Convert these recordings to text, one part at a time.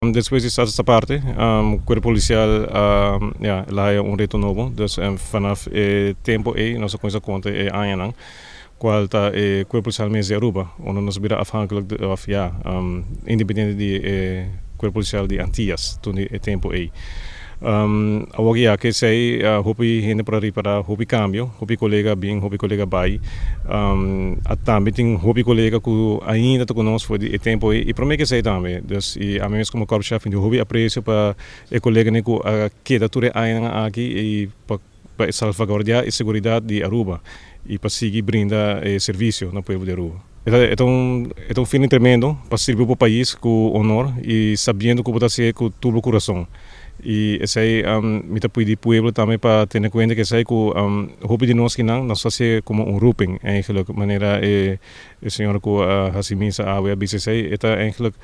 Despues di Status Aparte, Cuerpo Policial a ya, el a haya un reto nobo. Dus vanaf e tempo ey nos a cuminsa conta e añanan cual ta e Cuerpo Policial mes di Aruba, unda nos a bira afhankelijk of ya, independiente di e Cuerpo Policial di Antillas tur di e tempo ey. Awor ya cu esey hopi hende por a ripara hopi cambio, hopi colega a bin, hopi colega a bay. A tambe tin hopi colega cu ainda ta cu nos for di e tempo ey y prome cu esey tambe. Dus y ami mes como korpschef mi tin hopi aprecio pa e coleganan cu a keda tur e añanan aki y pa pa e salvaguardia e seguridad di Aruba y pa sigui brinda e servicio na pueblo di Aruba. E ta un e ta un feeling tremendo pa sirbi bo pais cu honor y sabiendo cu bo ta hacié cu tur bo curason. Y esey mi ta pidi pueblo tambe pa tene cuenta cu esey cu hopi di nos kinan nos ta hacié como un roeping eigenlijk manera e e señora cu a haci misa awe a bisa esey e ta eigenlijk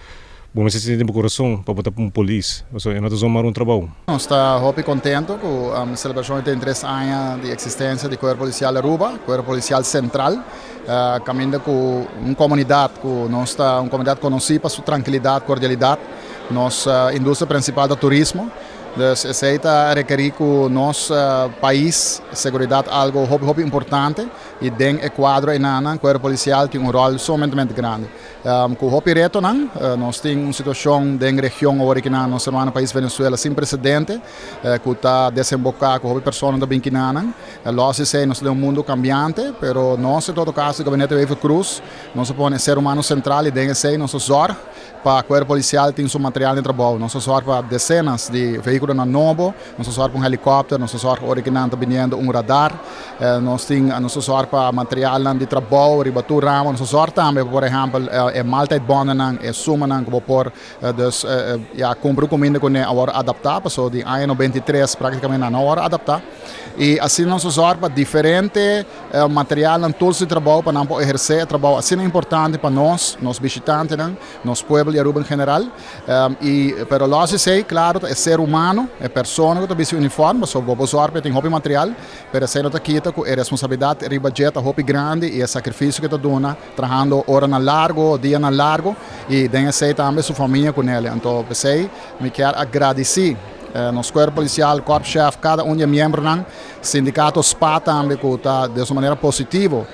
bo mester sinti den bo curason pa bo ta un polis pasobra e no ta zomaar un trabou. Nos ta hopi contento cu celebracion di 33 aña di existencia di Cuerpo Policial Aruba, Cuerpo Policial Central, caminda cu un comunidad cu nos ta un comunidad conoci pa su trankilidad, cordialidad. Nos industria principal ta turismo, dus esey ta rekeri cu nos pais seguridad algo hopi hopi importante y den e cuadro enanan Cuerpo Policial tin un rol sumamente grandi. Cu hopi retonan, nos tin un situacion den region awor aki na nos hermano pais Venezuela sin precedente cu ta desemboca cu hopi persona ta bin kinanan. Los esey nos ta den un mundo cambiante, pero nos en todo caso Gabinete Wever-Croes nos a pone e ser humano central y den esey nos a zorg pa Cuerpo Policial tin su material di trabou. Nos a zorg pa decenas di vehiculonan nobo, nos a zorg pa un helicopter, nos a zorg ora ki nan ta biniendo un radar, nos tin nos a zorg pa materialnan di trabou riba tur ramo, nos a zorg tambe pa por ehempel e maaltijdbonennan, e sumanan cu bo por dus ya cumpra un cuminda cune a worde adapta pasobra di aña 93 practicamente nan no a worde adapta y asina nos a zorg pa diferente materialnan tools di trabou pa nan por eherce e trabou asina importante pa nos, nos bishitantenan, nos pueblo di Aruba en general. Y pero los esey claro ta e ser humano, e persona cu ta bisti uniform, pasobra bo por zorg pa e tin hopi material, pero esey no ta kita cu e responsabilidad riba dje ta hopi grandi y e sacrificio cu e ta duna trahando oranan largo, dianan largo y den esey tambe su famia cu nele. Anto pesey mi kier a gradici nos cuerpo policial, korpschef, cada un di e miembronan, Sindicato spa tambe cu ta den su manera positivo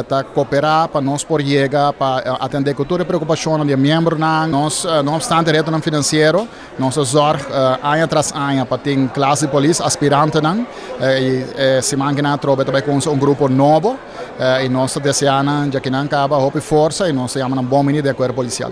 ta coopera pa nos por yega pa atende cu tur e preocupacionnan di e miembronan. Nos no obstante retonan financiero nos ta zorg aña tras aña pa tin klas di polis, aspirantenan y e siman kinan atrobe ta bay cunsa un grupo nobo y nos ta desea nan djakinan caba hopi forsa y nos ta yama nan bon bini den e cuerpo policial.